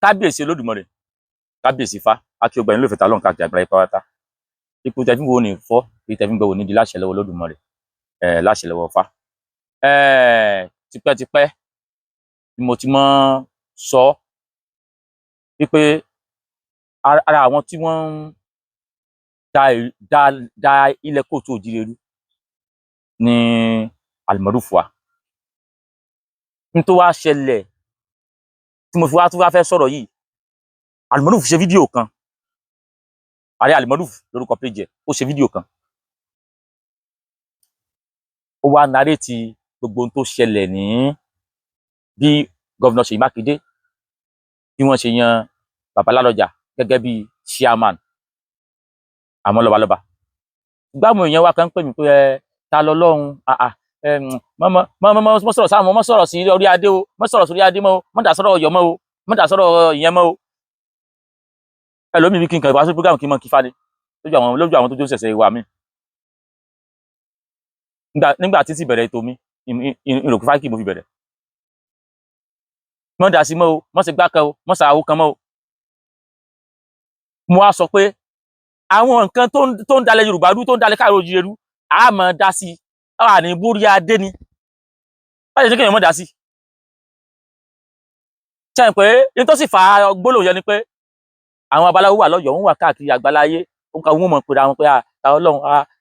Kábíyèsí Olódùmarè, kábíyèsí Ifá, akí ọgbà yín ló fẹ̀tà lọ́n káàkiri àgbáyé pátá. Ipò tẹ̀fín wo ni fọ́, èyí tẹ̀fín gbọ́ wo ní di láṣẹ lọ́wọ́ Olódùmarè, láṣẹ lọ́wọ́ Ifá. Tipẹ́tipẹ́ ni mo ti mọ́ sọ wípé ara àwọn tí wọ́n ń da ilẹ̀ kóòtù òjìrè rú ní Almaroof wa. N tó wá ṣẹlẹ̀ tí mo fi wá tún wá fẹ́ sọ̀rọ̀ yìí, Almaroof ṣe fídíò kan. Ààrẹ Almaroof lórúkọ péjì ẹ̀. Ó ṣe fídíò kan, ó wá narrate gbogbo ohun tó ṣẹlẹ̀ ní bí Governor Ṣèyí Mákindé, bí wọ́n ṣe yan Bàbá Ládọjà gẹ́gẹ́ bí chairman àwọn lọ́balọ́ba. Gbáàmù èèyàn wa kan ń pè mí pé ẹ ta lọ lọ́hùn, ẹ mọ mọ mọ mọ sọ̀rọ̀ sáwọn, mọ sọ̀rọ̀ sí orí adé o, mọ sọ̀rọ̀ sórí adé mọ́ o, mọ dà sọ̀rọ̀ Ọ̀yọ́ mọ́ o, mọ dà sọ̀rọ̀ ìyẹn mọ́ o. Ẹlòmíì bí kí n kàn wá sí program kí n mọ kí fani lójú àwọn tó jó ṣẹ̀ṣẹ̀ wà mí nígbà tí sì bẹ̀rẹ̀ ètò mi, ìròkú fáìkì mo fi bẹ̀rẹ̀. Mọ dà sí mọ́ o, mọ sì gbá kan o, mọ sàáwó kan mọ́ o. Mo wá sọ pé àwọn nǹkan tó ń dalẹ̀ Yorùbá rú, tó ń dalẹ̀ káàró òjíire rú, a máa dá sí i. A ní bórí adé ni báyìí ṣe kéèyàn mọ̀ dá sí i. Ṣe é pé ní tó sì fà á gbólóhùn yẹn ni pé àwọn babaláwo wà lọ́yọ̀ọ́, wọ́n wà káàkiri àgbáláyé, ó kà wọ́n mọ̀ pé àwọn pé ta Ọlọ́run,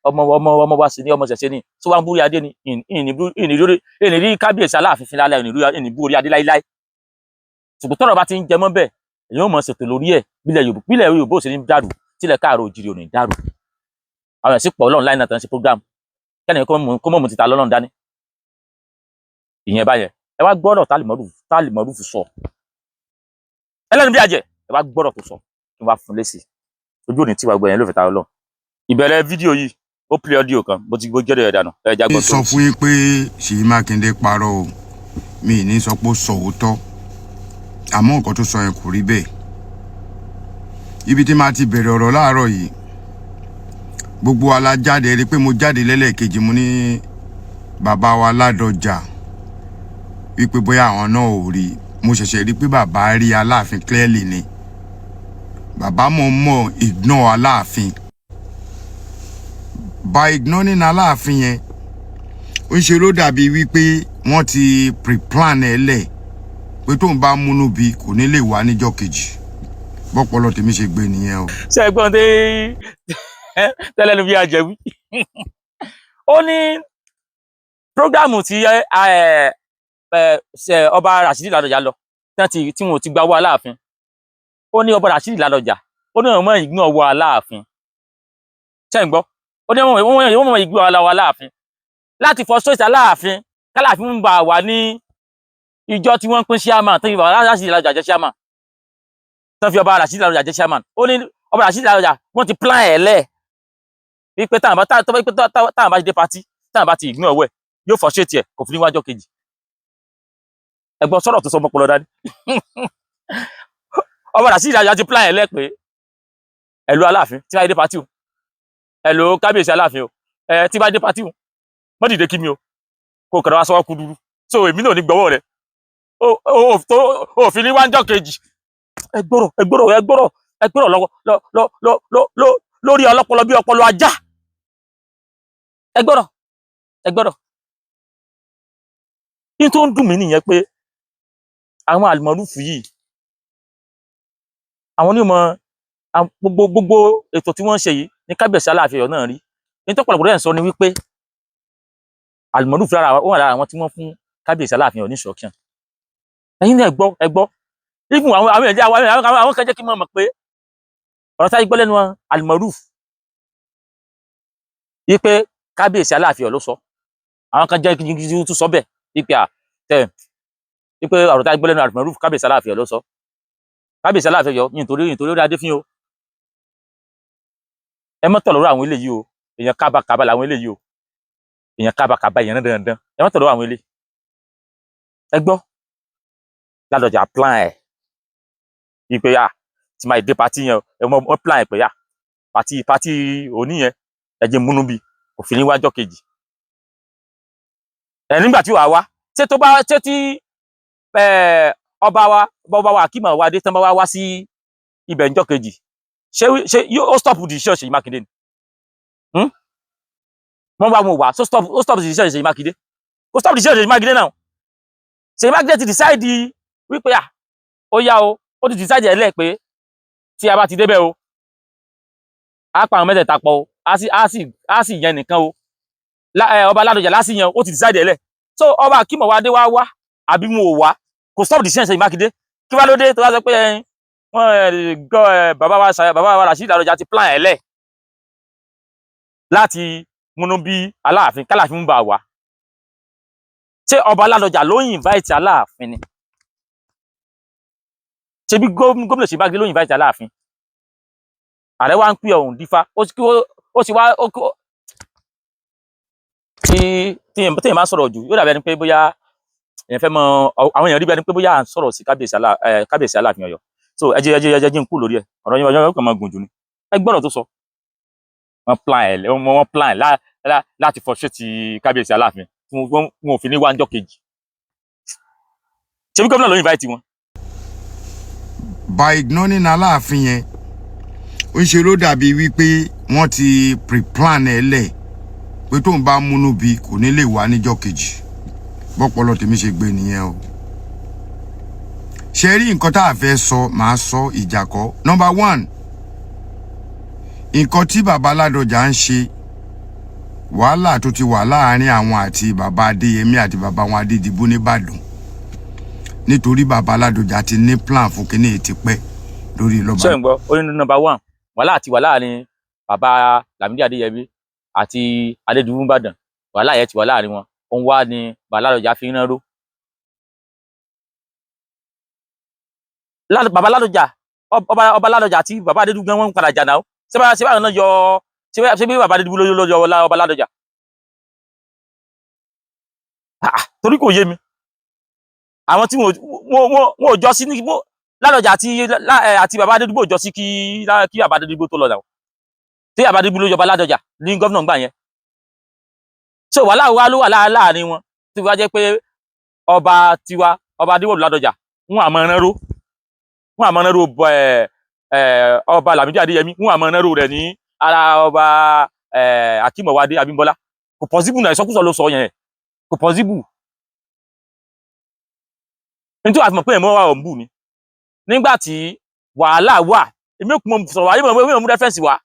ọmọ ọmọ ọmọ wa sì ní ọmọ ṣẹ̀ṣẹ̀ ni tó wá ń búrí adé ni. Ìní rí kábíyèsí Aláàfin fúnra láì ìní bú orí adé láíláí, ṣùgbọ́n tọ́rọ̀ bá ti ń jẹ mọ́ bẹ́ẹ̀, èyí ò mọ̀ ṣètò lórí ẹ̀ bílẹ̀ Yorùbá ò sì ní dàrú, tílẹ̀ káàró òjìrì ò ní dàrú. Àwọn ẹ̀sìn pọ̀ Ọlọ́run láì náà tán ṣe program kẹ́ni kó mọ̀ mú títa lọ́lọ́run dání. Ìyẹn báyẹn. Ẹ wá gbọ́dọ̀ tálìmọ́rù sọ ẹlẹ́nu bí àjẹ́. Ẹ wá gbọ́dọ̀ tó sọ kí n wá fún lésì. Ojú òní tí wàá gbọ́ yẹn ló fi ta Ọlọ́run. Ìbẹ̀rẹ̀ fídíò yìí, ó play audio kan bó ti gbó jẹ́rẹ̀ ẹ̀ dànù. Ẹ já gbọ́. Mi sọ fún yín pé Ṣèyí Mákindé parọ́ o. Mi ní sọ pé ó sọ òótọ́, àmọ́ nǹkan tó sọ yẹn kò rí bẹ́ẹ̀. Ibi tí màá ti bẹ̀rẹ̀ ọ̀rọ̀ láàárọ̀ yìí, gbogbo wa la jáde rí i pé mo jáde lẹ́lẹ́kejì. Mo ní bàbá wa Ládọjà wípé bóyá àwọn náà ò rí. Mo ṣẹ̀ṣẹ̀ rí pé bàbá rí Aláàfin clearly ni. Bàbá mọ̀ mọ̀ ignore Aláàfin. By ignoring Aláàfin yẹn, ó ń ṣe ló dàbí wípé wọ́n ti pre-plan ẹ̀ lẹ̀ pé tóun bá múnú bí kò ní lè wá níjọ́ kejì. Bọ́pọlọ tèmi ṣe gbé nìyẹn o. Ṣe é gbọ́n tẹ́lẹ̀nu bí àjẹwí? Ó ní program tí ọba Rashidi Ládọjà lọ tí wọn ò ti gba owó Aláàfin. Ó ní ọba Rashidi Ládọjà, ó ní ọmọ ìgbín ọwọ́ Aláàfin. Ṣe ń gbọ́? Ó ní ọmọ ìgbín ọwọ́ Aláàfin láti frustrate Aláàfin, kálàfin ń bá wà ní ìjọ tí wọ́n ń pín chairman tó fi bàbá Rashidi Ládọjà jẹ́ chairman, tó fi ọba Rashidi Ládọjà jẹ́ chairman. Ó ní ọba Rashidi Ládọjà, wọ́n ti plan ẹ̀ lẹ̀ wípé táwọn bá ti dé party, táwọn bá ti ignore ọwọ́ ẹ̀, yóò frustrate ẹ̀, kò fi níwájọ́ kejì. Ẹ̀gbọ́n sọ̀rọ̀ tó sọ ọmọpọlọ dání. Ọba Rashidi Ládọjà ti plan ẹ̀ lẹ̀ pé ẹ̀lú Aláàfin tí bá dé party o, ẹ̀lú kábíyèsí Aláàfin o, ẹ̀ tí bá dé party o, mọ́ dìde kí mi o, kó kàrà wá sọ́wọ́ kú dúdú so èmi náà ní gbọ́wọ́ rẹ̀ òfin ní wájọ́ kejì. Ẹ gbọ́rọ̀, ẹ gbọ́rọ̀, ẹ gbọ́rọ̀, ẹ gbọ́rọ̀ lọ́wọ́ lọ lórí ọlọ́pọlọ bí ọpọlọ ajá. Ẹ gbọ́rọ̀, ẹ gbọ́rọ̀. Ní tó ń dùn mí nìyẹn pé àwọn àlùmọ́rùfù yìí, àwọn onímọ̀ gbogbo ètò tí wọ́n ń ṣe yìí ní kábíyèsí Aláàfin Ọ̀yọ́ náà rí ní tọ́pọ̀lọpọ̀ rẹ̀ ń sọ ni wípé àlùmọ́rùfù lára ó wà lára àwọn tí wọ́n fún kábíyèsí Aláàfin Ọ̀yọ́ ní instruction. Ẹ̀yin náà, ẹ gbọ́, ẹ gbọ́. Even àwọn èèyàn, àwọn kan jẹ́ kí n mọ̀ pé ọ̀rọ̀ táyé gbọ́ lẹ́nu àlùmọ́rùfù wípé kábíyèsí Aláàfin Ọ̀yọ́ ló sọ. Àwọn kan jẹ́ kí n tún sọ bẹ́ẹ̀ wípé à tẹ wípé ọ̀rọ̀ táyé gbọ́ lẹ́nu àlùmọ́rùfù, kábíyèsí Aláàfin Ọ̀yọ́ ló sọ. Kábíyèsí Aláàfin Ọ̀yọ́ nítorí orí adé fín o. Ẹ mọ́ tọ̀ lọ́rọ̀ àwọn eléyìí o. Èèyàn kábàkábà làwọn eléyìí o. Èèyàn kábàkábà, èèyàn dandan. Ẹ mọ́ tọ̀ lọ́rọ̀ àwọn eléyìí. Ẹ gbọ́, Ládọjà plan ẹ̀ wípé à tí máa dé party yẹn, ẹ mọ plan ẹ̀ pé à party òní yẹn, ẹ jẹ́ múnú bí kò fi níwájọ́ kejì ẹ nígbà tí wàá wá ṣé tó bá ṣé tí Ọba wa Akeem Ọwọ́adé tán bá wá wá sí ibẹ̀ níjọ́ kejì, ṣé yóò ó stop decision Ṣèyí Mákindé ni? Wọ́n wá, wọn wá, so stop, ó stop decision Ṣèyí Mákindé? Kò stop decision Ṣèyí Mákindé náà. Ṣèyí Mákindé ti decide wípé à ó yá o, ó ti decide ẹ̀ lẹ́ pé tí a bá ti débẹ̀ o, á pa àwọn mẹ́tẹ̀ẹ̀ta pọ̀ o, á sì yẹn nìkan o, ọba Ládọjà lásì yẹn, ó ti decide ẹ̀ lẹ̀. So ọba Akeem Ọwọ́adé wá wá àbí mo ò wá, kò stop decision Ṣèyí Mákindé. Kí wá ló dé tó wá sọ pé ẹ wọ́n ẹ gọ ẹ bàbá wa Rasheed Ládọjà ti plan ẹ̀ lẹ̀ láti múnú bí Aláàfin, kálàfin ń bá wá? Ṣé ọba Ládọjà ló invite Aláàfin ni? Ṣebí gómìnà Ṣèyí Mákindé ló invite Aláàfin. Ààrẹ wa ń pè ọ̀hún dífá, ó sì wá ó tí tí èèyàn bá sọ̀rọ̀ jù, yóò dàbí ẹni pé bóyá èèyàn fẹ́ mọ àwọn èèyàn rí bí ẹni pé bóyá à ń sọ̀rọ̀ sí kábíyèsí Aláàfin Ọ̀yọ́. So ẹ jẹ́ jí n kú lórí ẹ. Ọ̀rọ̀ yẹn ọ̀yọ́ kàn máa gùn jù ni. Ẹ gbọ́dọ̀ tó sọ, wọ́n plan ẹ̀ láti frustrate kábíyèsí Aláàfin tí wọn ò fi ní wáńjọ́ kejì. Ṣebí gómìnà ló invite wọn. By ignoring Aláàfin yẹn, ó ń ṣe ló dàbí wípé wọ́n ti pre-plan ẹ̀ lẹ̀ pé tóun bá múnú bí, kò ní lè wá níjọ́ kejì. Bọ́pọlọ tèmi ṣe gbé nìyẹn o. Ṣe rí nǹkan tá a fẹ́ sọ, màá sọ ìjà kọ́. Number one, nǹkan tí bàbá Ládọjà ń ṣe, wàhálà tó ti wà láàárín àwọn àti bàbá Adéyẹmí àti bàbá wọn Adédìbò nìbàdàn, nítorí bàbá Ládọjà ti ní plan fún kinní ti pẹ́ lórí lọ́ba. Ṣé ń gbọ́? Ó ní number one, wàhálà ti wà láàrin bàbá Lámídì Adéyẹmí àti Adédìbú nìbàdàn. Wàhálà yẹn ti wà láàrin wọn, òun wá ní bàbá Ládọjà fi ń rán ró. Bàbá Ládọjà, ọba Ládọjà àti bàbá Adédìbú gan wọn ń padà jà náà. Ṣé bá náà yọ, ṣé bí bàbá Adédìbú ló yọ ọba Ládọjà? Ah, torí kò yé mi, àwọn tí wọn ò jọ sí ní Ládọjà àti bàbá Adédìbú ò jọ sí kí bàbá Adédìbú tó lọ dà o. Tí bàbá Adédìbú ló jọba Ládọjà ní gómìnà gbà yẹn, so wàhálà wa ló wà láàrin wọn tí wàá jẹ́ pé ọba tiwa, ọba Adéwọ̀lú Ládọjà, wọn àmọ́ ẹran ró bọ ẹ ẹ ọba Lámídì Adéyẹmí, wọn àmọ́ ẹran ró rẹ̀ ní ara ọba Akeem Ọwọ́adé Abímbọ́lá. Kò possible náà. Ìsọkúsọ ló sọ yẹn, kò possible. Nítorí àti mọ̀ pé ẹ̀mọ́ wa ò ń bù ni nígbà tí wàhálà wà, èmi ò kún mọ̀ sọ̀rọ̀ wáyé mọ̀, èmi ò mú reference wá.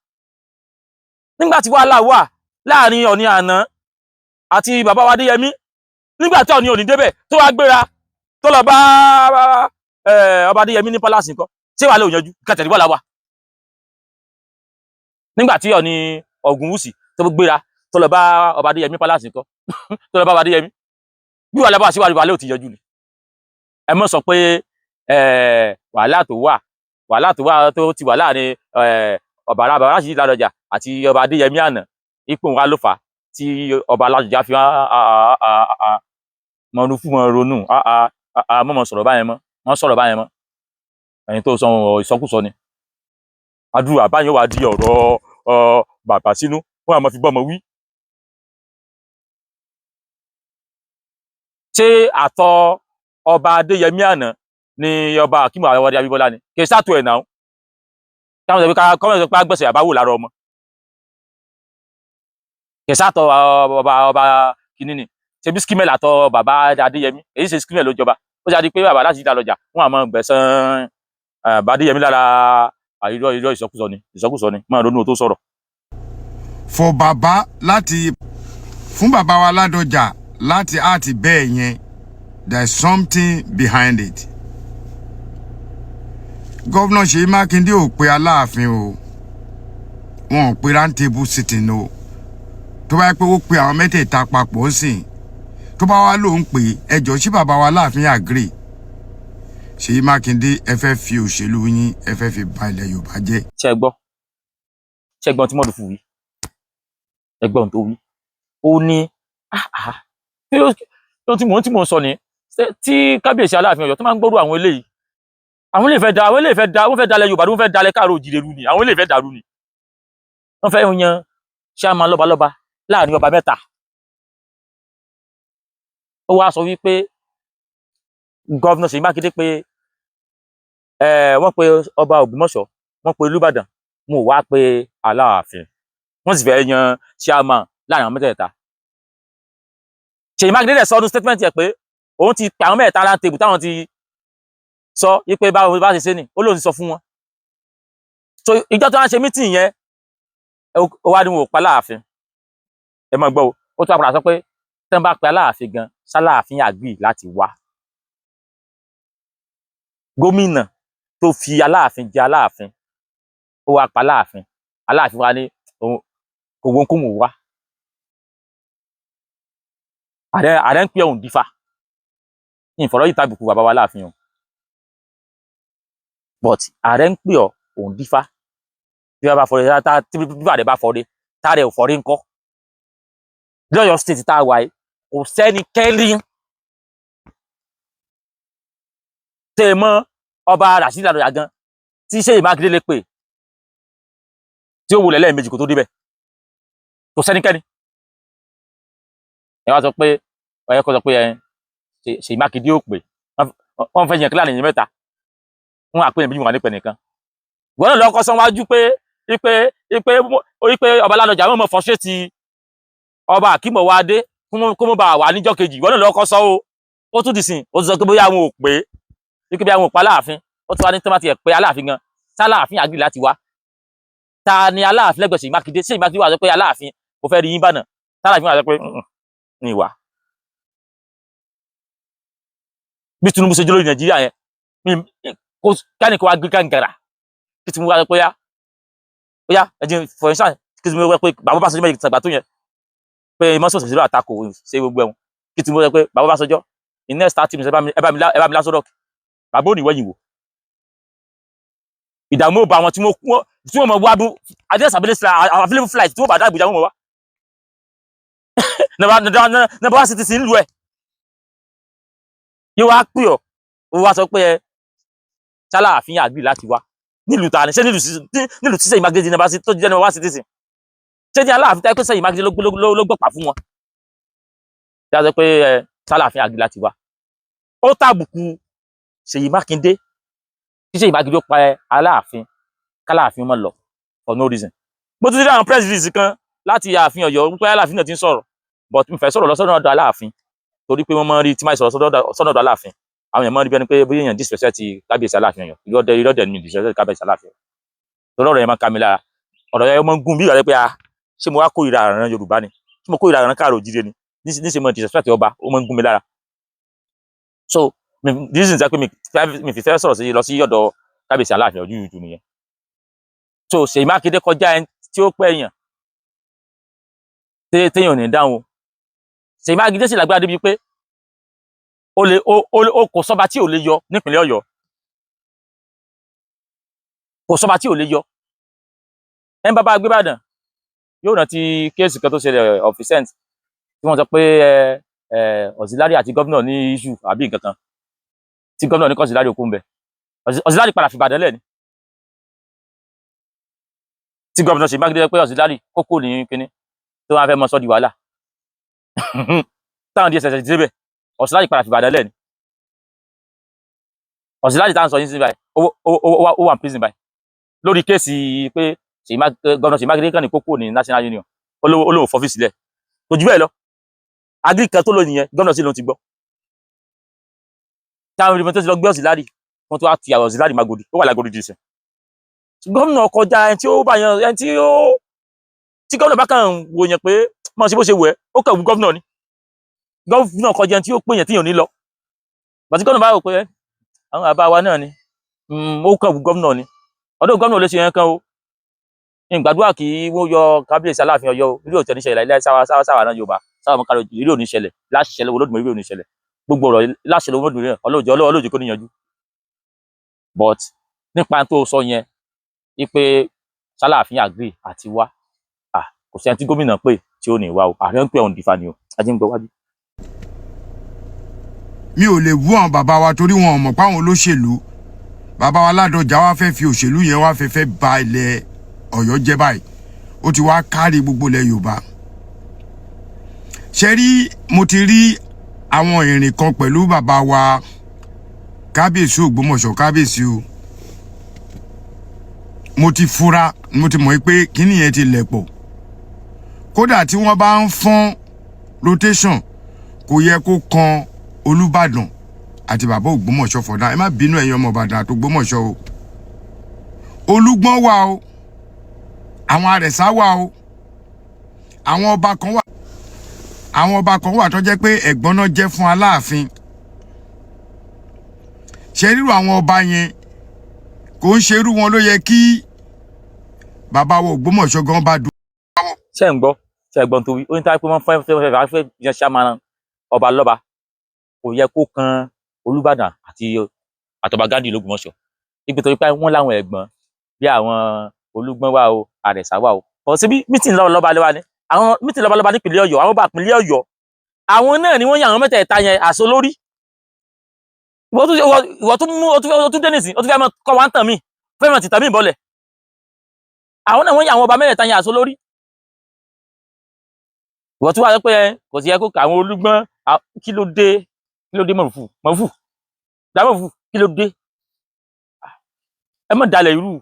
Nígbà tí wàhálà wà láàrin Ọ̀ọ̀ni àná àti bàbá wa Adéyẹmí, nígbà tí Ọ̀ọ̀ni òní débẹ̀, tó wá gbéra tó lọ bá ọba Adéyẹmí ní palace nǹkan, ṣé wàhálà ò yanjú? Kẹtẹ̀rí wàhálà wà nígbà tí Ọ̀ọ̀ni Ògúnwùsì tó gbéra tó lọ bá ọba Adéyẹmí palace nǹkan, tó lọ bá ọba Adéyẹmí, bí wàhálà bá sí, wàhálà ò ti yanjú ni. Ẹ mọ̀ sọ pé wàhálà tó wà tó ti wà láàrin ọba Rasheed Ládọjà àti ọba Adéyẹmí àná, ipò wa ló fà á tí ọba Ládọjà fi mọ fún mọ ronú mọ mọ sọ̀rọ̀ báyẹn, mọ́ mọ́ sọ̀rọ̀ báyẹn mọ́. Ẹni tó sọ ìsọkúsọ ni. Àdúrà báyẹn wà di ọ̀rọ̀ bàbá sínú wọn àmọ́ fi bọ́mọ wí. Ṣé àtọ ọba Adéyẹmí àná ni ọba Akeem Ọwọ́adé Abímbọ́lá ni? Kì í sàtò ẹ̀ náà káwọn sọ pé káwọn sọ pé agbẹ̀sẹ̀ àbáwò lára ọmọ. Kì í sàtọ ọba kìíní ni. Ṣebí skimel àtọ bàbá Adéyẹmí, èyí ṣe skimel ló jọba. Ó ṣe àdí pé bàbá láti dá lọjà wọn àmọ́ gbẹ̀sán bàbá Adéyẹmí lára. Irọ́, irọ́, ìsọkúsọ ni, ìsọkúsọ ni. Máa ronú o tó sọ̀rọ̀. For bàbá láti fún bàbá wa Ládọjà láti àti bẹ́ẹ̀ yẹn, there is something behind it. Governor Ṣèyí Mákindé ò pe Aláàfin o, wọn ò pe round table sitting o. Tó bá yẹ pé ó pe àwọn mẹ́tẹ̀ẹ̀ta papọ̀ ó sìn, tó bá wá lóun pé ẹjọ́ sí bàbá wa Láàfin agree, Ṣèyí Mákindé, ẹ fẹ́ fi òṣèlú yín, ẹ fẹ́ fi ba ilẹ̀ Yorùbá jẹ́. Ṣe gbọ́? Ṣe gbọ́n tí mọ́dùfù wí? Ẹ gbọ́n tó wí. Ó ní kí ló tí mò ń sọ ni tí kábíyèsí Aláàfin Ọ̀yọ́ tó máa ń gbọ́rú àwọn eléyìí, àwọn eléyìí fẹ́ da, wọ́n fẹ́ dalẹ̀ Yorùbá, wọ́n fẹ́ dalẹ̀ káàró òjìrè rú ni. Àwọn eléyìí fẹ́ dàrú ni. Wọ́n fẹ́ yan ṣáàmà lọ́balọ́ba láàrin ọba mẹ́ta. Ó wá sọ wípé governor Ṣèyí Mákindé pé Wọ́n pe ọba Ògbómọ̀ṣọ́, wọ́n pe Olúbàdàn, wọn ò wá pe Aláàfin. Wọ́n sì fẹ́ yan chairman láàrin àwọn mẹ́tẹ̀ẹ̀ta. Ṣèyí Mákindé dẹ̀ sọ ọdún statement yẹ pé òun ti pe àwọn mẹ́ẹ̀ta round table, táwọn ti sọ wípé báwo bá ṣe ṣe ni ó lóun ti sọ fún wọn. So ìjọ tó wá ń ṣe meeting yẹn, ó wá ní wọn ò pa Aláàfin. Ẹ máa gbọ́ o, ó tún wá padà sọ pé tí wọ́n bá pe Aláàfin gan, sáláàfin agree láti wá. Gómìnà tó fi Aláàfin jẹ Aláàfin, ó wá pa Aláàfin, Aláàfin wa ní òun kò wọ́n kó wọ́n wá. Ààrẹ ń pè òun dífá. Ìfọ̀rọ̀ yìí tàbùkù bàbá wa Láàfin o, but ààrẹ ń pè ọ́ òun dífá. Bí wọ́n bá fọre, tá tí bí ààrẹ bá fọre, táàrẹ ò fọre ńkọ́? Lọ́yọ̀ State tá a wà yìí, kò sẹ́nikẹ́ni tẹ́ ẹ mọ́ ọba Rasheed Ládọjà gan tí Ṣèyí Mákindé lè pè tí ó wọlé lẹ́ẹ̀mejì kó tó débẹ̀. Kò sẹ́nikẹ́ni. Ẹ wá sọ pé ẹ kọ́ sọ pé ẹ Ṣèyí Mákindé ó pè wọ́n fẹ́ yàn kíláàní yẹn mẹ́ta, wọ́n á pè yẹn bí wọ́n nípẹ̀ nìkan. Ìwọ náà lọ́kọ́ sanwájú pé ipe ipe ọba Ládọjà wọ́n mọ̀ frustrate ọba Akínbọ̀wádé kó mọ̀ bá wà níjọ́ kejì. Ìwọ náà lọ́kọ́ sọ o. Ó tún dìsìn, ó tún sọ pé bóyá àwọn ò pé wípé bí àwọn ò pa Aláàfin. Ó tún wá ní tí wọ́n bá ti ẹ̀ pé Aláàfin gan, sáláàfin agree láti wá? Ta ni Aláàfin lẹ́gbẹ̀ẹ́ Ṣèyí Mákindé? Ṣèyí Mákindé wà sọ pé Aláàfin, mo fẹ́ rí yín bànà, sáláàfin wà sọ pé ní ìwà bí Tinubu ṣe jẹ́ lórí Nàìjíríà yẹn mi kó kánì kó wá gbé gàǹgàrà kí Tinubu wá sọ pé yá ó yá ẹ jẹ́, for instance, kí Tinubu wá pé bàbá Ọbásanjọ́ méjì tàgbà tó yẹn pé mọ́sọ̀ òṣèlú àtakò ṣe gbogbo ẹ̀wọ̀n, kí Tinubu sọ pé bàbá Ọbásanjọ́, in next 30 minutes, ẹ bá mi lásọ̀rọ̀, bàbá ò ní wẹ̀yìn wò. Ìdààmú ò bá wọn tí wọ́n mọ̀ wá bú adé available flight tí wọ́n bá dá Àbújá, wọ́n mọ̀ wá number one citizen nílùú ẹ̀ yóò wá pè ọ́, ó wá sọ pé ẹ ṣáláàfin agree láti wá nílùú ta ni? Ṣé nílùú tí Ṣèyí Mákindé tó jẹ́ number one citizen? Ṣé ní Aláàfin táyé pé Ṣèyí Mákindé ló gbọ́pà fún wọn tí a sọ pé ẹ ṣáláàfin agree láti wá? Ó tàbùkù Ṣèyí Mákindé tí Ṣèyí Mákindé ó pa ẹ Aláàfin, káláàfin mọ́ lọ for no reason. Mo tún ti rí àwọn press release kan láti ààfin Ọ̀yọ́ wípé Aláàfin náà ti ń sọ̀rọ̀, but mi fẹ́ sọ̀rọ̀ lọ sọ́dọ̀ ọ̀dọ̀ Aláàfin torí pé wọ́n máa ń rí tí máa sọ̀rọ̀ sọ́dọ̀ ọ̀dọ̀ Aláàfin, àwọn èèyàn máa ń rí bí ẹni pé bóyá èèyàn disrespect kábíyèsí Aláàfin Ọ̀yọ́. Irọ́ dẹ̀ ni, mi disrespect kábíyèsí Aláàfin, torí ọ̀rọ̀ yẹn máa ń ká mi lára. Ọ̀rọ̀ yẹn máa ń gún bí ìgbà pé a ṣé mo wá kórìíra àrùn Yorùbá ni? Ṣé mo kórìíra àrùn káàró òjíire ni? Níṣẹ́ mo disrespect ọba, ó máa ń gún mi lára. So the reason jẹ́ pé mi fi fẹ́ sọ̀rọ̀ sí lọ sí ọ̀dọ̀ kábíyèsí Aláàfin Ọ̀yọ́ jù nìyẹn. So Ṣèyí Mákindé kọjá ẹni tí ó pẹ́ èèyàn téèyàn ò ní dáhùn o. Ṣèyí Mákindé sì lágbára débi pé ó lè ó kò sọ́ba tí ò lè yọ nípìnlẹ̀ Ọ̀yọ́, kò sọ́ba tí ò lè yọ. Ẹn bàbá gbé Ìbàdàn yóò rántí case kan tó ṣẹlẹ̀ of recent tí wọ́n sọ pé ẹ ẹ auxiliary àti gómìnà ní issue àbí nǹkan kan, tí gómìnà ní kọ́ auxiliary òkú ń bẹ. Auxiliary padà fìbàdàn lẹ̀ ni tí gómìnà Ṣèyí Mákindé pé auxiliary kókó ní kínní tó wọ́n fẹ́ mọ sọ́ di wàhálà táwọn DSS ti débẹ̀. Auxiliary padà fìbàdàn lẹ̀ ni. Auxiliary táwọn sọ yín sí báyìí, ó wà ní prison báyìí lórí case pé gómìnà Ṣèyí Mákindé kàn ní kókó ní National Union, olówó fọ́fíìsì lẹ̀, kò jù bẹ́ẹ̀ lọ. Agri kan tó lò nìyẹn, gómìnà sí ló ti gbọ́ táwọn ìrìnà tó ti lọ gbé auxiliary, wọ́n tó wá ti àwọn auxiliary Magodi, ó wà lágodi dìísẹ̀. Gómìnà kọjá ẹni tí ó bá yan ẹni tí ó tí gómìnà bá kàn wò yẹn pé mọ̀ sí bó ṣe wù ẹ́, ó kàn wù gómìnà ni. Gómìnà kọjá ẹni tí ó pè yẹn tí yàn ní lọ bàtí gómìnà bá rò pé àwọn bàbá wa náà ni, ó kàn wù gómìnà ni. Ọdún gómìnà ò lè ṣe yẹn kan o. Ìgbàdúrà kí wọ́n yọ kábíyèsí Aláàfin Ọ̀yọ́ o. Irú òtẹ́ níṣẹ̀lẹ̀ láìláì sáwà sáwà sáwà náà Yorùbá sáwà mọ́ kálọ̀, irú òní ṣẹlẹ̀ láṣẹ lọ́wọ́ Olódùmarè, irú òní ṣẹlẹ̀ gbogbo ọ̀rọ̀ láṣẹ lọ́wọ́ Olódùmarè, ọlọ́jọ́ ọlọ́jọ́ kò níyanjú. But nípa tó sọ yẹn wípé sálàáfin agree àti wá, kò sẹ́ni tí gómìnà pè tí ó ní wá o. Ààrẹ ń pè ọ̀hún dìfà ni o, ajé ń gbọ́ wájú. Mi ò lè bú àwọn bàbá wa torí wọn ò mọ̀ páwọn olóṣèlú bàbá wa Ládọjà wá fẹ́ fi òṣèlú yẹn wá fẹ́ ba ilẹ̀ Ọ̀yọ́ jẹ́ báyìí. Ó ti wá kárí gbogbo ilẹ̀ Yorùbá. Ṣe rí, mo ti rí àwọn ìrìn kan pẹ̀lú bàbá wa kábíyèsí Ògbómọ̀ṣọ́, kábíyèsí o. Mo ti fura, mo ti mọ̀ pé kíní yẹn ti lẹ̀ pọ̀. Kódà tí wọ́n bá ń fọ́n rotation, kò yẹ kó kan Olúbàdàn àti bàbá Ògbómọ̀ṣọ́ fọ̀dá. Ẹ má bínú, ẹ̀yin ọmọ Ìbàdàn àti Ògbómọ̀ṣọ́ o. Olúgbọ́n wà o, àwọn Àrẹ̀sá wà o, àwọn ọba kan wà, àwọn ọba kan wà tó jẹ́ pé ẹ̀gbọ́n náà jẹ́ fún Aláàfin. Ṣe ríru àwọn ọba yẹn, kò ń ṣerú wọn ló yẹ kí bàbá wa Ògbómọ̀ṣọ́ gan bá dùn. Ṣé ń gbọ́? Ṣé ń gbọ́n tó wí? Ó ní táyà pé wọ́n fẹ́ fẹ́ fẹ́ fẹ́ yan chairman ọba lọ́ba, kò yẹ kó kan Olúbàdàn àti àtọba Ghandi l'Ógbómọ̀ṣọ́, ibi torí pé wọ́n láwọn ẹ̀gbọ́n bí àwọn Olúgbọ́n wà o, Àrẹ̀sà wà o. Kò síbi meeting lọ́ba lọ́ba lọ́ba ni àwọn meeting lọ́ba lọ́ba nípìnlẹ̀ Ọ̀yọ́. Àwọn ọba ìpínlẹ̀ Ọ̀yọ́, àwọn náà ni wọ́n yan àwọn mẹ́tẹ̀ẹ̀ta yẹn àṣọ lórí. Ìwọ tún mú, o tún dé nísìn, o tún fẹ́ mọ kọ́ wa ń tàn mí, fẹ́ mọ tìtàn mí bọ́lẹ̀. Àwọn náà wọ́n yan àwọn ọba mẹ́tẹ̀ẹ̀ta yẹn àṣọ lórí. Ìwọ tún wá sọ pé ẹ kò sí yẹ kó kà àwọn Olúgbọ́n. Kí ló dé? Kí ló dé? Mọ̀fù mọ̀fù dàmọ̀fù, kí ló dé? Ẹ mọ̀ dalẹ̀ irú,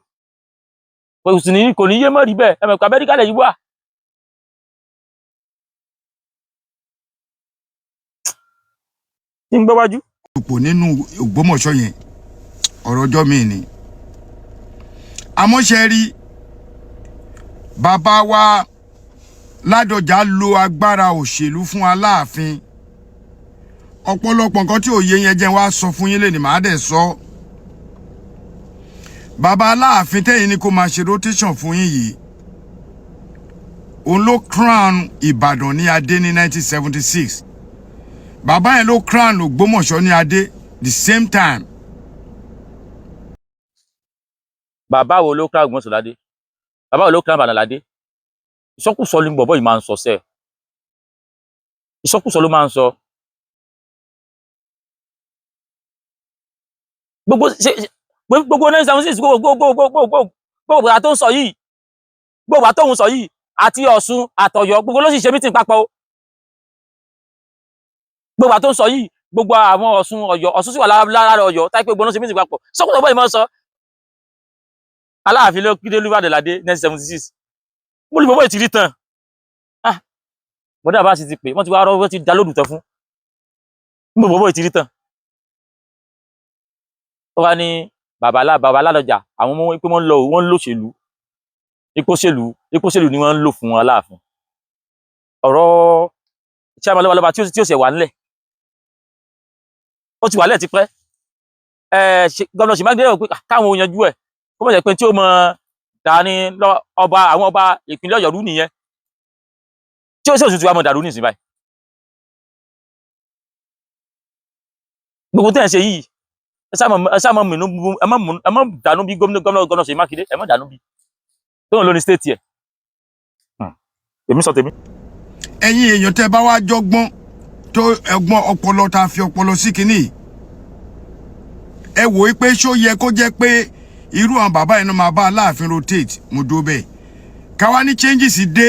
kò sì ní, kò ní yé mọ̀ rí bẹ́ẹ̀. Ẹ mọ̀ pé Amẹ́ríkà lẹ̀ yìí wà. Kí n gbọ́ wájú. Ipò nínú Ògbómọ̀ṣọ́ yẹn, ọ̀rọ̀ ọjọ́ mi ni. Àmọ́ ṣe rí bàbá wa Ládọjà lo agbára òṣèlú fún Aláàfin. Ọ̀pọ̀lọpọ̀ nǹkan tí òye yẹn jẹ́ wá sọ fún yín lẹ́nu, màá dẹ̀ sọ. Bàbá Aláàfin tẹ́yìn ni kó máa ṣe rotation fún yín yìí, òun ló crown Ìbàdàn ní adé ní 1976. Bàbá yẹn ló crown Ògbómọ̀ṣọ́ ní adé the same time. Bàbá wo ló crown Ògbómọ̀ṣọ́ ládé? Bàbá wo ló crown Ìbàdàn ládé? Ìsọkúsọ ni bọ̀bọ̀ yìí máa ń sọ sẹ́ẹ̀. Ìsọkúsọ ló máa ń sọ. Gbogbo ṣe gbogbo 1976, gbogbo gbogbo gbogbo gbogbo àtó ń sọ yìí, gbogbo àtóhun sọ yìí, àti Ọ̀ṣun àtọ̀yọ́, gbogbo ló sì ṣe meeting papọ̀ o. Gbogbo àtó ń sọ yìí, gbogbo àwọn Ọ̀ṣun, Ọ̀yọ́, Ọ̀ṣun sì wà lára Ọ̀yọ́, táyé pé gbogbo ló ṣe meeting papọ̀. Sọkúsọ bọ́ yìí máa ń sọ. Aláàfin ló kídé Olúbàdàn ládé 1976. Mo lè bọ́bọ́ yìí ti rí tán. Ah, bọ́dà bá sì ti pè wọ́n, ti wá rọ́, wọ́n ti dá lódù tán fún mo. Bọ́bọ́ yìí ti rí tán. Ó wá ní bàbá Ládọjà, àwọn ọmọ pé wọ́n lọ, wọ́n ń lòṣèlú, ipò òṣèlú ni wọ́n ń lò fún Aláàfin. Ọ̀rọ̀ chairman lọ́balọ́ba tí ó ṣẹ̀ wà nílẹ̀, ó ti wà nílẹ̀ tipẹ́. Ẹ gómìnà Ṣèyí Mákindé rò pé káwọn ò yanjú ẹ̀, kó má jẹ́ pé tí ó mọ dání ọba, àwọn ọba ìpínlẹ̀ Ọ̀yọ́ rú nìyẹn, tí ó sì òtútù wa mọ̀ dàrú nísìnyí báyìí. Gbogbo tẹ́ ẹ̀ ń ṣe yìí, ẹ sáà mọ̀ mìínú, ẹ má dànù bí gómìnà Ṣèyí Mákindé, ẹ má dànù bí tóun ló ní state ẹ̀. Èmi sọ tèmi. Ẹ̀yin èèyàn, tẹ́ bá wá jọgbọ́n tó ẹ̀gbọ́n ọpọlọ tá a fi ọpọlọ sí kínní yìí, ẹ wò ó pé ṣó yẹ kó jẹ́ pé irú àwọn bàbá yẹn náà máa bá Aláàfin rotate? Mo dó bẹ́ẹ̀, káwá ní changes dé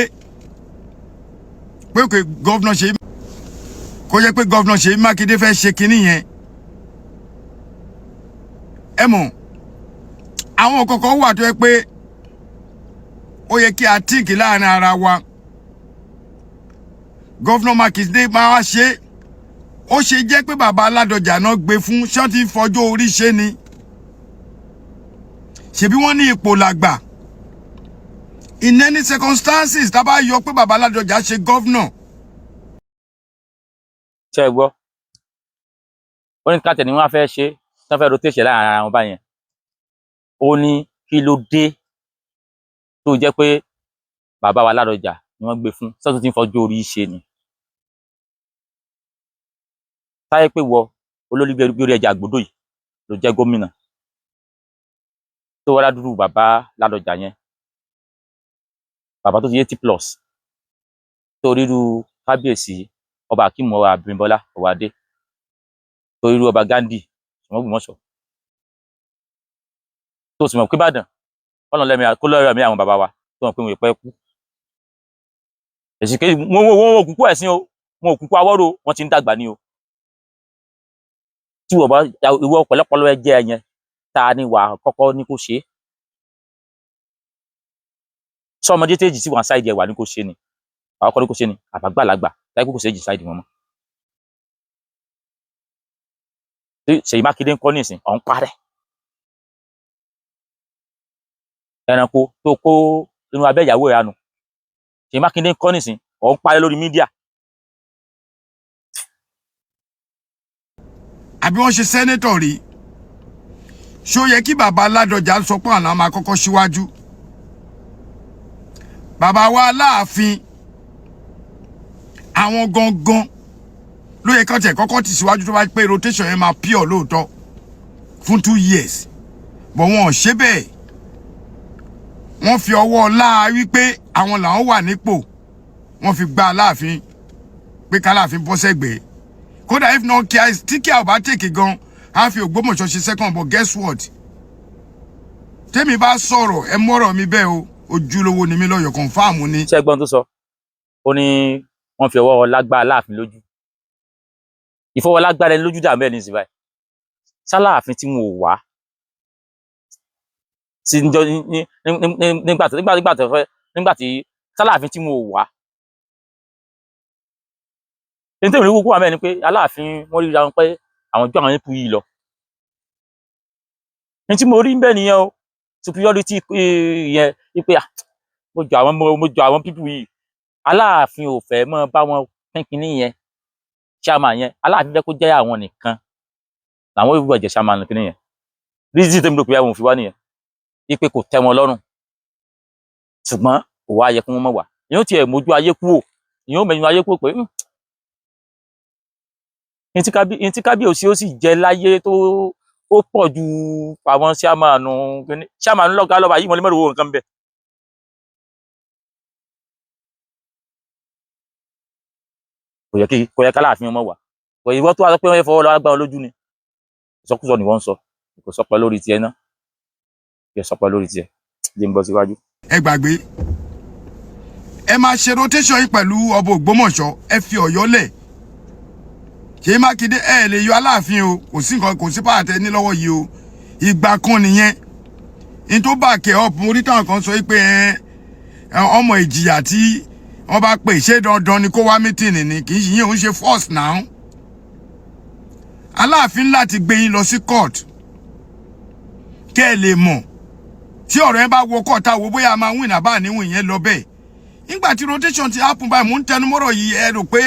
pé kò governor Ṣèyí, kó jẹ́ pé governor Ṣèyí Mákindé fẹ́ ṣe kínní yẹn. Ẹ mọ̀, àwọn kọ̀ọ̀kan wà tó yẹ pé ó yẹ kí a think láàrin ara wa. Governor Mákindé máa wá ṣe, ó ṣe jẹ́ pé bàbá Aládọjà náà gbé fún ṣé wọ́n ti ń fọjọ́ orí ṣe ni? Ṣebí wọ́n ní ipò làgbà. In any circumstances, tá a bá yọ pé bàbá Aládọjà ṣe governor, Ṣe é gbọ́? Ó ní káàtẹ̀ ni wọ́n fẹ́ ṣe, tí wọ́n fẹ́ rotate láàrin ara wọn báyẹn. Ó ní kí ló dé tó jẹ́ pé bàbá wa Ládọjà ni wọ́n gbé fún sọ́tún tí ń fọjọ́ orí ṣe ni? Táyé pé wọ olórí bí orí ẹja àgbòdo yìí ló jẹ́ gómìnà tó wá ládùúrú bàbá Ládọjà yẹn, bàbá tó ti 80+, tó ríru kábíyèsí ọba Akeem Abímbọ́lá Ọwádé, tó ríru ọba Ghandi Ògbómọ̀ṣọ́, tó sì mọ̀ pé Ìbàdàn kọ́nà lẹ́mí kó lọ́rọ̀ mi, àwọn bàbá wa tó mọ̀ pé wọn ò pẹ́ kú. Èsì kejì, wọn ò kúkú ẹ̀sìn o, wọn ò kúkú awọ́rò, wọn ti ń dàgbà ní o. Tí wọ́n bá ìwọ pẹ̀lẹ́pọ̀lọ́ ẹ jẹ́ ẹ yẹn, ta ni wà kọ́kọ́ ní kó ṣe é? Sọ ọmọdé téèjì sí wọn side ẹ̀ wà ní kò ṣe ni, àwọn kọ́ ní kò ṣe ni, àbágbàlagbà táyé kò ṣe èjì side wọn mọ́. Ṣèyí Mákindé ń kọ́ nísìn ọ̀hún parẹ́ ẹranko tó kó inú abẹ́ ìyàwó ẹ̀ ránu. Ṣèyí Mákindé ń kọ́ nísìn ọ̀hún parẹ́ lórí media. Àbí wọ́n ṣe senator rí? Ṣó yẹ kí bàbá Ládọjà sọ pé àná máa kọ́kọ́ síwájú bàbá wa Aláàfin? Àwọn gangan ló yẹ kán tiẹ̀ kọ́kọ́ tì síwájú, tó bá pé rotation yẹn máa pure lóòótọ́ fún 2 years, but wọn ò ṣe bẹ́ẹ̀. Wọ́n fi ọwọ́ ọlá wípé àwọn làwọn wà nípò, wọ́n fi gba Aláàfin pé káláàfin bọ́ sẹ́gbẹ̀ẹ́. Kódà if not care, tí kí a ò bá tèkì gan, á fi Ògbómọ̀ṣọ́ ṣe second. But guess what? Tẹ́mi bá sọ̀rọ̀, ẹ mọ́rọ̀ mi bẹ́ẹ̀ o, ojúlówó ni mí lọ́yọ̀, confam ni. Ṣé ẹgbọ́n tó sọ? Ó ní wọ́n fi ọwọ́ ọlá gbá Aláàfin lójú. Ìfọwọ́lágbára ẹni lójú dà mẹ́rin ní ìsìn báyìí. Sáláàfin tí wọn ò wá sí níjọ́ ní nígbà tó fẹ́, nígbà tí sáláàfin tí wọn ò wá ní tèmi rí kúkú wà mẹ́rin ni pé Aláàfin wọ́n ríra wọn pé àwọn ju àwọn ipò yìí lọ. Ní tí mo rí ń bẹ́ẹ̀ nìyẹn o, superiority yẹn wípé ah, mo jọ àwọn people yìí. Aláàfin ò fẹ́ mọ́ bá wọn pín kinní yẹn, chairman yẹn. Aláàfin fẹ́ kó jẹ́ àwọn nìkan làwọn yóò jẹ́ chairman kinní yẹn. Reason tèmi rò pé àwọn ò fi wá nìyẹn, wípé kò tẹ́ wọn lọ́rùn, ṣùgbọ́n kò wá yẹ kí wọ́n mọ̀ wá. Ìyẹn ó tiẹ̀ mójú ayé kúrò, ìyẹn ó mẹ́nu ayé kúrò pé ntí kábíyèsí ó sì jẹ láyé tó ó pọ̀ ju àwọn chairman kinní, chairman lọ́gàá lọ́ba yìí, wọ́n lè mọ̀rọ̀ owó nǹkan bẹ́ẹ̀. Kò yẹ káláàfin ọmọ wà kò ìwọ tó wá sọ pé wọ́n fẹ́ fọwọ́ lọ́wọ́ gbá wọn lójú ni. Ìsọkúsọ ni wọ́n ń sọ. Kò sọpẹ́ lórí tiẹ̀ náà, kò sọpẹ́ lórí tiẹ̀. Jẹ́ ń bọ́ síwájú. Ẹ gbàgbé, ẹ máa ṣe rotation yìí pẹ̀lú ọba Ògbómọ̀ṣọ́. Ẹ fi Ọ̀yọ́ lẹ̀. Ṣèyí Mákindé, ẹ lè yọ Aláàfin o. Kò sí nǹkan, kò sí pàtẹ ní lọ́wọ́ yìí o. Ìgbà kan nìyẹn ní tó bá kẹ́ up. Mo rí táwọn kan sọ pé ẹ ọmọ ìjìyà tí wọ́n bá pè, ṣé dandan ni kó wá meeting ni? Kì í ṣe yín òun ṣe force now. Aláàfin láti gbé yín lọ sí court kẹ́ ẹ lè mọ̀ tí ọ̀rọ̀ yẹn bá wọ court, àwọ̀ bóyá a máa win àbá níwìn yẹn lọ bẹ́ẹ̀. Nígbà tí rotation ti happen báyìí, mò ń tẹnu mọ́rọ̀ yìí, ẹ rò pé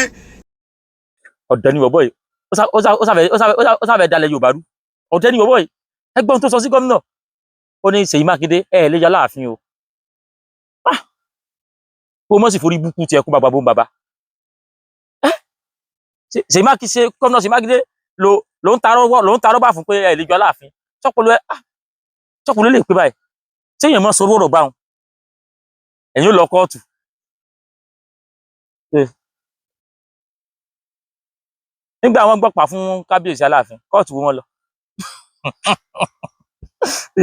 Ọ̀dẹ̀ ni bọ̀bọ̀ yìí. Ó sáfẹ́ dalẹ̀ Yorùbá rú. Ọ̀dẹ̀ ni bọ̀bọ̀ yìí. Ẹgbọ́n tó sọ sí gómìnà, ó ní Ṣèyí Mákindé, ẹ lè yọ Aláàfin o. Ah! Kó mọ̀ sí forí búkú tiẹ̀ kó bàbá bó ń bàbá. Ṣèyí Mákindé, ṣe gómìnà Ṣèyí Mákindé ló ń ta rọ́bà fún pé ẹ lè yọ Aláàfin. Sọ́pọ̀lọ́ ẹ, ah, sọ́pọ̀lọ́ lè pé báyìí, ṣé èèyàn mọ́ sọ ọ̀rọ̀ báwọn? Ẹ̀yin ó lọ kóòtù. Nígbà wọn gbọ́pàá fún kábíyèsí Aláàfin, kóòtù wo wọn lọ?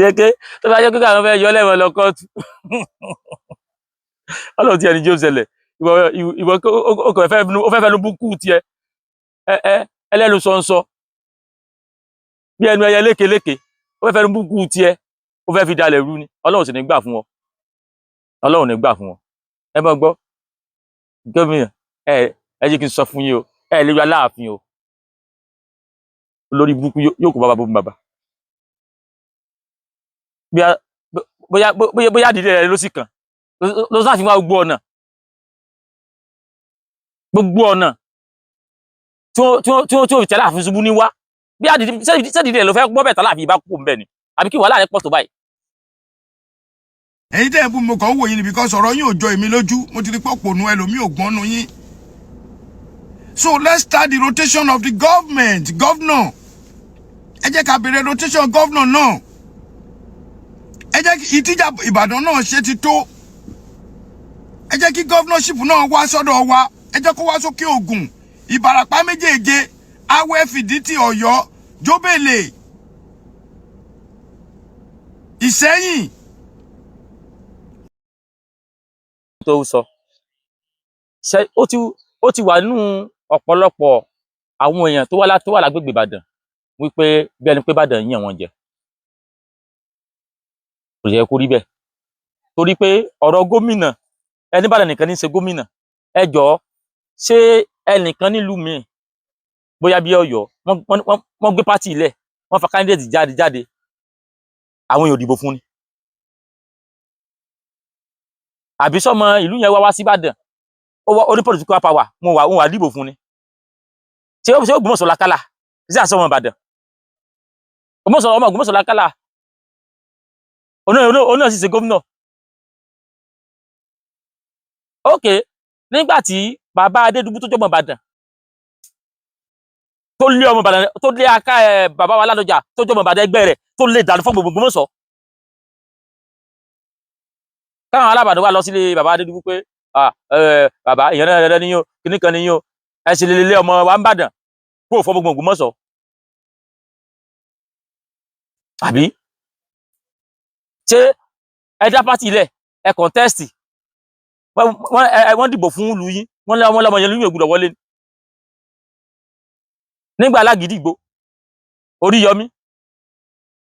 Yẹ ké tó bá yẹ kó káwọn fẹ́ yọ lẹ́wọ̀n lọ kóòtù. Ọlọ́run tí ẹni jẹ́ òṣèlè ìwọ ìwọ ó kàn fẹ́ ó fẹ́ fẹnu búkú tiẹ̀ ẹ ẹ ẹlẹ́nu sọ̀nsọ̀ bí ẹnu ẹyẹ lékelèké. Ó fẹ́ fẹnu búkú tiẹ̀, ó fẹ́ fi dalẹ̀ rú ni. Ọlọ́run sì ní gbà fún wọn, Ọlọ́run ní gbà fún wọn. Ẹ mọ̀ gbọ́, gómìnà, ẹ ẹ jẹ́ kí n sọ fún yín o, ẹ lè yọ Aláàfin o. Olórí burúkú yóò kó bàbá bó bàbá bóyá bóyá bóyá ìdílé rẹ ló sì kàn ló sáfi wá gbogbo ọ̀nà, gbogbo ọ̀nà tí wọ́n fi tẹ̀lé àfin ṣubú ní wá bí sẹ́dìdì rẹ̀ ló fẹ́ gbọ́ bẹ̀ tálàfin ìbá kú mbẹ̀ ni, àbí kí wàhálà rẹ̀ pọ̀ tó báyìí. Ẹ̀yin tẹ́ ẹ̀ bú mi, mo kàn ń wò yín ni because ọ̀rọ̀ yín ò jọ èmi lójú. Mo ti rí pé òpònú ẹlòmíì ò gbọ́n nu yín. So let's start the rotation of the government. Governor, ẹ jẹ́ ká bẹ̀rẹ̀ rotation governor náà. Ẹ jẹ́ kí ìtìjà Ìbàdàn náà ṣe ti tó. Ẹ jẹ́ kí governorship náà wá sọ́dọ̀ wa. Ẹ jẹ́ kó wá sókè Ògùn, Ìbàràpá méjèèje, Awẹ́, Fìdítì, Ọ̀yọ́, Jóbèlè, Ìsẹ́yìn. Tó sọ ṣe ó ti wà nínú ọ̀pọ̀lọpọ̀ àwọn èèyàn tó wà lágbègbè Ìbàdàn wípé bí ẹni pé Ìbàdàn yàn wọ́n jẹ, kò yẹ kó rí bẹ́ẹ̀. Torí pé ọ̀rọ̀ gómìnà, ẹni Ìbàdàn nìkan ní í ṣe gómìnà. Ẹ jọ̀ọ́, ṣé ẹnìkan nílùú míì, bóyá bí Ọ̀yọ́, wọ́n gbé party ilẹ̀, wọ́n fa candidate jáde jáde, àwọn èèyàn ò dìbò fún ni? Àbí sọmọ ìlú yẹn wá wá sí Ìbàdàn, ó wá ó ní political power, wọn wà dìbò fún ni? Ṣé Ògbómọ̀ṣọ́ lakálà sí àsọmọ Ìbàdàn? Ògbómọ̀ṣọ́, ọmọ Ògbómọ̀ṣọ́ lakálà, òun náà sì ṣe gómìnà. Ok, nígbà tí bàbá Adédùbú tó jọmọ Ìbàdàn, tó lé ọmọ Ìbàdàn, tó lé aká ẹ bàbá wa Ládọjà tó jọmọ Ìbàdàn ẹgbẹ́ rẹ̀, tó lé dànù fún gbogbo Ògbómọ̀ṣọ́, káwọn alábàdàn wà lọ sílé bàbá Adédùbú pé, "Ah, bàbá, èèyàn náà rẹ níyó, kíní kan níyó, ẹ sì lè lé ọmọ wa ń bàdàn kó o fọ gbogbo Ògbómọ̀ṣọ́." Àbí ṣé ẹ dá party lẹ̀, ẹ contest, wọ́n dìbò fún ìlú yín, wọ́n lé ọmọ lọ́mọ yẹn lóyún ògbúdọ̀ wọlé nígbà alágídígbò Oríyọmí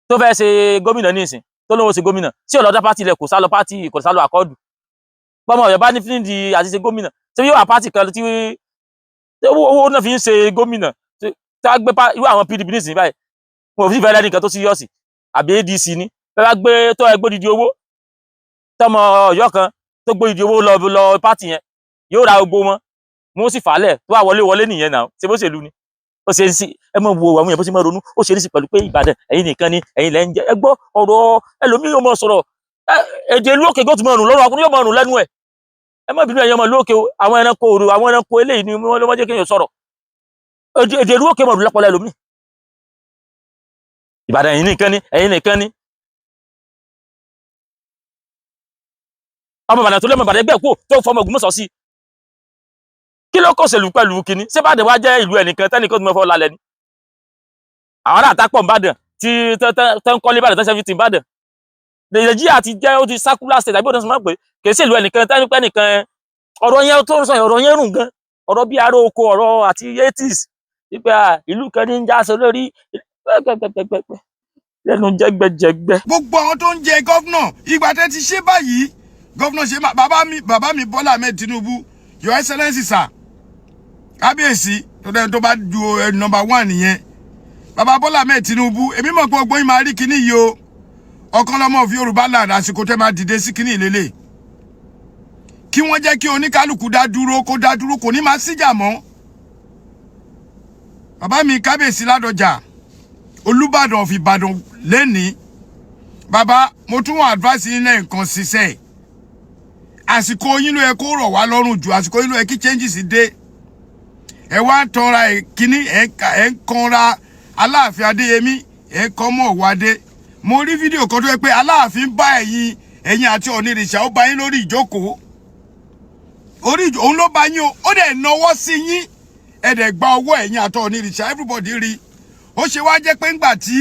tó fẹ́ ṣe gómìnà ní ìsìn, tó lóun ṣe gómìnà sí ọ̀lọ́dá party lẹ̀, kò sá lọ party, kò sá lọ Accord. Bọ́mọ Ọ̀yọ́ bá ní fíndì àti ṣe gómìnà, tí yóò wà party kan tí owó náà fi ń ṣe gómìnà, tí wọ́n gbé irú àwọn PDP ní ìsìn báyìí, wọn ò fi fẹ́ lẹ́nìkan tó síríọ̀sì, àbí ADC ní fẹ́ bá gbé tó ẹgbẹ́ odidi owó, tọmọ Ọ̀yọ́ kan tó gbé odidi owó lọ lọ party yẹn, yóò ra gbogbo wọn, wọn ó sì fàálẹ̀ tó wà wọlé wọlé nìyẹn náà. Ṣe bó ṣèlú ni ó ṣe é sí? Ẹ mọ̀ wo àwọn èèyàn bó ṣe máa ronú. Ó ṣe é sí pẹ̀lú pé Ìbàdàn, ẹ̀yin nìkan ni, ẹ̀yin lẹ́ ń jẹ́. Ẹ gbọ́ ọ̀rọ̀ ẹlòmíì, yóò mọ̀ sọ̀rọ̀ èdè ìlú òkè, gbọ́dọ̀ mọ̀ rùn lọ́rọ̀ ọkùnrin, yóò mọ̀ rùn lẹ́nu ẹ̀. Ẹ má bínú, ẹ̀yin ọmọ ìlú òkè o. Àwọn ẹranko òru, àwọn ẹranko eléyìí ni wọ́n ló mọ́ jẹ́ kéèyàn sọ̀rọ̀ èdè ìlú òkè, mọ̀ rùn lọ́pọ̀lọ́ ẹlòmíì. Ìbàdàn, ẹ̀yin nìkan ni, ẹ̀yin nìkan ni. Ọmọ Ìbàdàn tó lé ọmọ Ìbàdàn ẹgbẹ́ kú tó fọmọ Ògbómọ̀ṣọ́ sí, kí ló kọ̀ ṣèlú pẹ̀lú kínní? Ṣé Ìbàdàn wá jẹ́ ìlú ẹnìkan tẹ́nìkan tó mọ̀ fọ́ lálẹ́ ni? Àwọn ará àtàpọ̀ Ìbàdàn tí tẹ́ ń kọ́lé Ìbàdàn, tẹ́ ṣe fi ti Ìbàdàn. Nàìjíríà ti jẹ́, ó ti secular state, àbí òun sọ pé kì í ṣèlú ẹnìkan tẹ́nìkan nìkan. Ọ̀rọ̀ yẹn tó ń sọ yẹn, ọ̀rọ̀ yẹn rùn gan, ọ̀rọ̀ bí ará oko, ọ̀rọ̀ àti 80s wípé ìlú kan ní ń já aṣọ lórí pẹ́pẹ́pẹ́pẹ́ lẹ́nu jẹ́gbẹ́jẹ́gbẹ́. Gbogbo àwọn tó ń jẹ governor, ìgbà tẹ́ ti ṣe báyìí, governor ṣe má bàbá mi, bàbá mi Bọ́lá Ahmed Tinubu, Your Excellency sir, kábíyèsí tó dẹ́ni tó bá ju number one nìyẹn, bàbá Bọ́lá Ahmed Tinubu. Èmi mọ̀ pé gbogbo yín máa rí kinní yìí o. Ọ̀kan lọ́mọ of Yorùbá land, àsìkò tẹ́ máa dìde sí kinní ìlélẹ̀, kí wọ́n jẹ́ kí oníkálukú dá dúró, kó dá dúró, kò ní máa síjà mọ́. Bàbá mi kábíyèsí Ládọjà, Olúbàdàn of Ìbàdàn lẹ́ni, bàbá, mo tún wọ́n advice yín lẹ́ẹ̀kan ṣiṣẹ́. Àsìkò yín ló yẹ kó rọ̀ wá lọ́rùn jù, àsìkò yín ló yẹ kí changes dé. Ẹ wá ń tanra ẹ kíní, ẹ ń kanra Aláàfin Adéyẹmí, ẹ ń kọ́ mọ́ Ọ̀wádé. Mo rí fídíò kan tó yẹ pé Aláàfin bá ẹ̀yin àti Ọ̀nìrìṣà, ó bá yín lórí ìjókòó, orí òun ló bá yín o, ó dẹ̀ nawọ́ sí yín, ẹ dẹ̀ gba ọwọ́ ẹ̀yin àti Ọ̀nìrìṣà, everybody rí. Ó ṣe wá jẹ́ pé ńgbà tí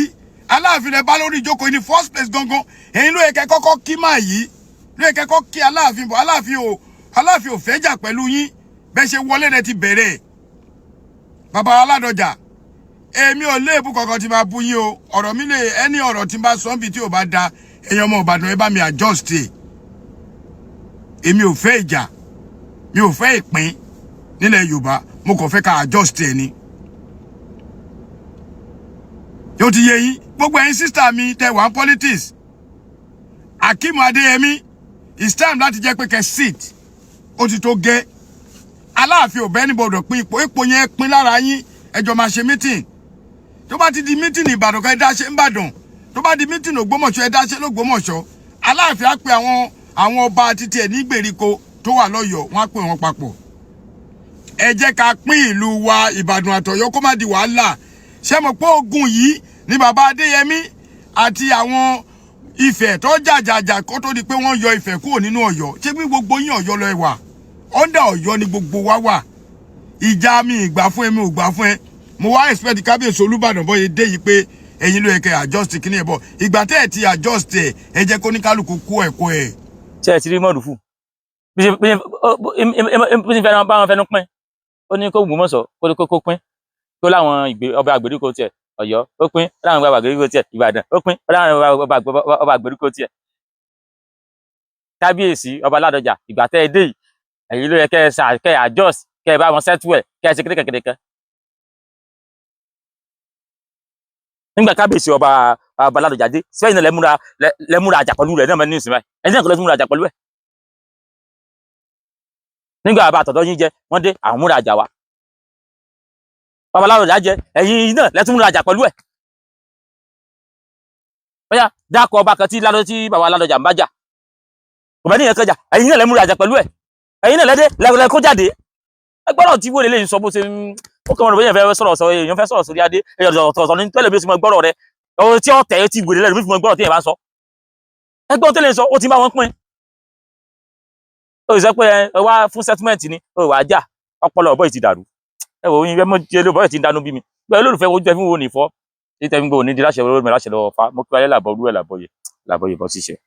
Aláàfin rẹ̀ bá lórí ìjókòó in the first place gangan, ẹ̀yin ló yẹ kẹ́ kọ́kọ́ kí máa yìí, ló yẹ kẹ́ kọ́kọ́ kí Aláàfin bọ̀. Aláàfin ò fẹ́ jà pẹ̀lú yín. Bẹ́ẹ̀ ṣe wọlé rẹ ti bẹ̀rẹ̀. Bàbá Aládọjà, èmi ò léèbù kankan tí máa bú yín o. Ọ̀rọ̀ mi lè ẹni ọ̀rọ̀ tí n bá sọ níbi tí ò bá da, ẹ̀yin ọmọ Ìbàdàn, ẹ bá mi adjust ẹ̀. Èmi ò fẹ́ ìjà, mi ò fẹ́ ìpín nílẹ̀ Yorùbá, mo kàn fẹ́ ká adjust ẹ̀ ni. Yóò ti yé yín. Gbogbo ẹ̀yin sister mi tẹ wà ní politics, Akeem Adéyẹmí, it's time láti jẹ́ pé kẹ́ sit. Ó ti tó gẹ́. Aláàfin ò bẹ́ẹ̀ ní gbọ́dọ̀ pín ipò. Ipò yẹn pín lára yín, ẹjọ́ máa ṣe meeting. Tó bá ti di meeting Ìbàdàn kan, ẹ dá ṣe ń tó bá di meeting Ògbómọ̀ṣọ́, ẹ dá ṣe lÓgbómọ̀ṣọ́. Aláàfin á pe àwọn ọba títí ẹ̀ ní ìgbèríko tó wà lọ́yọ̀ọ́, wọ́n á pè wọ́n papọ̀. Ẹ jẹ́ ká pín ìlú wa Ìbàdàn àtọ̀yọ́, kó má di wàhálà. Ṣé mo pé ogun yìí ni bàbá Adéyẹmí àti àwọn Ifẹ̀ tó jàjàjà kó tó di pé wọ́n yọ Ifẹ̀ kúrò nínú Ọ̀yọ́? Ṣé bí gbogbo yín Ọ̀yọ́ lọ wà, under Ọ̀yọ́ ni gbogbo wa wà. Ìjà mi ìgbà fún ẹ, mi ò gbà fún ẹ. Mo wá expect kábíyèsí Olúbàdàn bọ́yẹ dé yìí pé ẹ̀yin ló yẹ kẹ́ adjust kíní ẹ̀ bọ̀. Ìgbà tẹ́ ẹ̀ ti adjust ẹ̀, ẹ jẹ́ kó ní kálukú kó ẹ̀kọ́ ẹ̀. Ṣé ẹ ti rí mọ̀rùfù bí ṣe fẹ́ràn bá wọn fẹnu pín? Ó ní kó Ògbómọ̀ṣọ́ kó pín, kó láwọn ọba àgbèríko tiẹ̀ Ọ̀yọ́ ó pín, ó láwọn ọba àgbèríko tiẹ̀ Ìbàdàn ó pín, ó láwọn ọba àgbèríko tiẹ̀. Kábíyèsí ọba Ládọjà, ìgbà tẹ́ ẹ dé yìí, ẹ̀yin ló yẹ kẹ́ ẹ ṣe, kẹ́ ẹ adjust, kẹ́ ẹ bá wọn settle ẹ̀, kẹ́ ẹ ṣe kékeré kékeré kan. Nígbà kábíyèsí ọba Ládọjà dé sẹ́yìn náà, lẹ́múra àjà pẹ̀lú rẹ̀ náà mẹ́rin ní ìsìn báyìí, ẹ̀yin náà kò lẹ́tún múra àjà pẹ̀lú ẹ̀. Nígbà bàbá àtọ̀dọ́ yín jẹ, wọ́n dé, àwọn múra àjà wa. Bàbá Ládọjà jẹ, ẹ̀yin náà lẹ́tún múra àjà pẹ̀lú ẹ̀. Bóyá dákọ̀ ọba kan tí ládọ́ tí bàbá Ládọjà ń bá jà, kò bá níyẹn kan jà, ẹ̀yin náà lẹ́múra àjà pẹ̀lú ẹ̀. Ẹ̀yin náà lẹ́dẹ́ lẹ́kọ́ kó jáde. Ẹgbọ́rọ̀ tí wọ́n lè sọ bó ṣe ń ó kàn wọ́n rò bóyá fẹ́ sọ̀rọ̀ sọ, èèyàn fẹ́ sọ̀rọ̀ sórí adé, èèyàn ọ̀tọ̀ọ̀tọ̀ ní tẹ́lẹ̀ bí ó ti mọ gbọ́rọ̀ rẹ, ọ̀rọ̀ tí ó tẹ̀ tí wèrè lẹ́nu bí fi mọ gbọ́rọ̀ tí èèyàn bá ń sọ. Ẹgbọ́n tó lè sọ, ó ti bá wọn pín. Ó sì sọ pé ẹ wá fún settlement ni ó wàá jà. Ọpọlọ ọ̀bọ yìí ti dàrú. Ẹ wò ó yín mọ jẹ lóbọ yìí ti ń dánú bí mi bẹ́ẹ̀. Olólùfẹ́ ojú ẹ fún wo ní fọ́ tí tẹ́ fi ń gbọ́ òní di láṣẹ olórí mi láṣẹ lọ́wọ́ fa mo kí ayé làbọ̀ rú ẹ̀ làbọ̀ yẹ làbọ̀ yẹ bọ́ síṣẹ́.